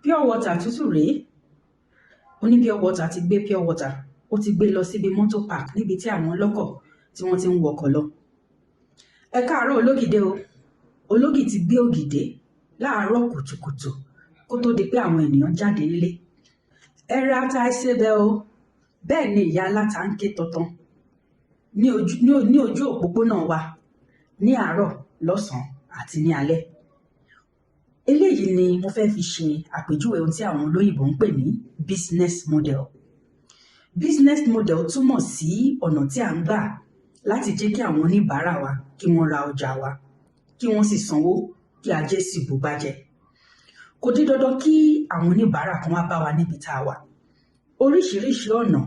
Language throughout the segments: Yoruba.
Pure water tútù rèé. Oní pure water ti gbé pure water, ó ti gbé lọ síbi motor park níbi tí àwọn ọlọ́kọ̀ tí wọ́n ti ń wọkọ̀ lọ. Ẹ káàárọ̀ ológìdé o. Ológì ti gbé ògìdé láàárọ̀ kùtùkùtù kó tó di pé àwọn ènìyàn jáde nílé. Ẹ ra ata, ẹ sebẹ̀ o. Bẹ́ẹ̀ ni ìyá aláta ń ké tọ̀tàn ní ojú òpópónà wa ní àárọ̀, lọ́sàn-án àti ní alẹ́. Eléyìí ni mo fẹ́ fi ṣe àpèjúwe ohun tí àwọn olóyìnbó ń pè ní business model. Business model túmọ̀ sí ọ̀nà tí à ń gbà láti jẹ́ kí àwọn oníbàárà wa kí wọ́n ra ọjà wa, kí wọ́n sì sanwó, kí ajé sì bùgbàjẹ́. Kò di dandan kí àwọn oníbàárà kan wá bá wa níbi tá a wà. Oríṣiríṣi ọ̀nà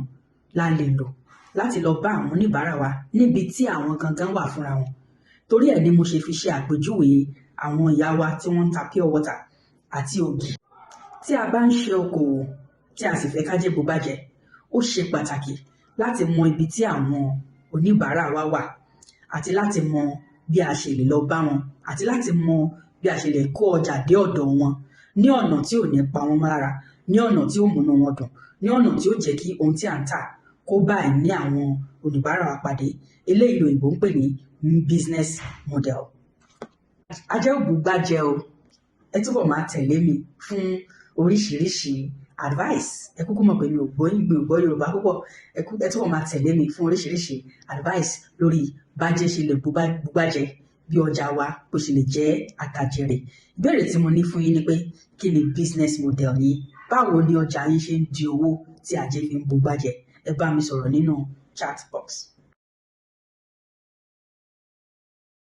la lè lò láti lọ bá àwọn oníbàárà wa níbi tí àwọn gangan wà fúnra wọn. Torí ẹ̀ ni mo ṣe fi ṣe àpèjúwe àwọn ìyá wa tí wọ́n ń ta pure water àti ògì. Tí a bá ń ṣe okòwò tí a sì fẹ́ kájé bugbájẹ́, ó ṣe pàtàkì láti mọ ibi tí àwọn oníbàárà wa wà, àti láti mọ bí a ṣe lè lọ bá wọn, àti láti mọ bí a ṣe lè kó ọjà dé ọ̀dọ̀ wọn ní ọ̀nà tí ò ní pa wọ́n lára, ní ọ̀nà tí ó múnú wọn dùn, ní ọ̀nà tí ó jẹ́ kí ohun tí à ń tà kó bá ní àwọn oníbàárà wa pàdé. Eléyìí lòyìnbó ń pè ní business model. Ajé ò bùgbàjẹ́ o. Ẹ túbọ̀ máa tẹ̀lé mi fún oríṣiríṣi advice. Ẹ kúkú mọ̀ pé mi ò gbọ́ Yorùbá púpọ̀. Ẹ túbọ̀ máa tẹ̀lé mi fún oríṣiríṣi advice lórí bájé ṣe lè bugbájẹ́, bí ọjà wa bó ṣe lè jẹ́ àtàjèrè. Ìbéèrè tí mo ní fún yín ni pé, kí ni business model yín? Báwo ni ọjà yín ṣe ń di owó tí ajé fi ń bugbájẹ́? Ẹ bá mi sọ̀rọ̀ nínú chat box.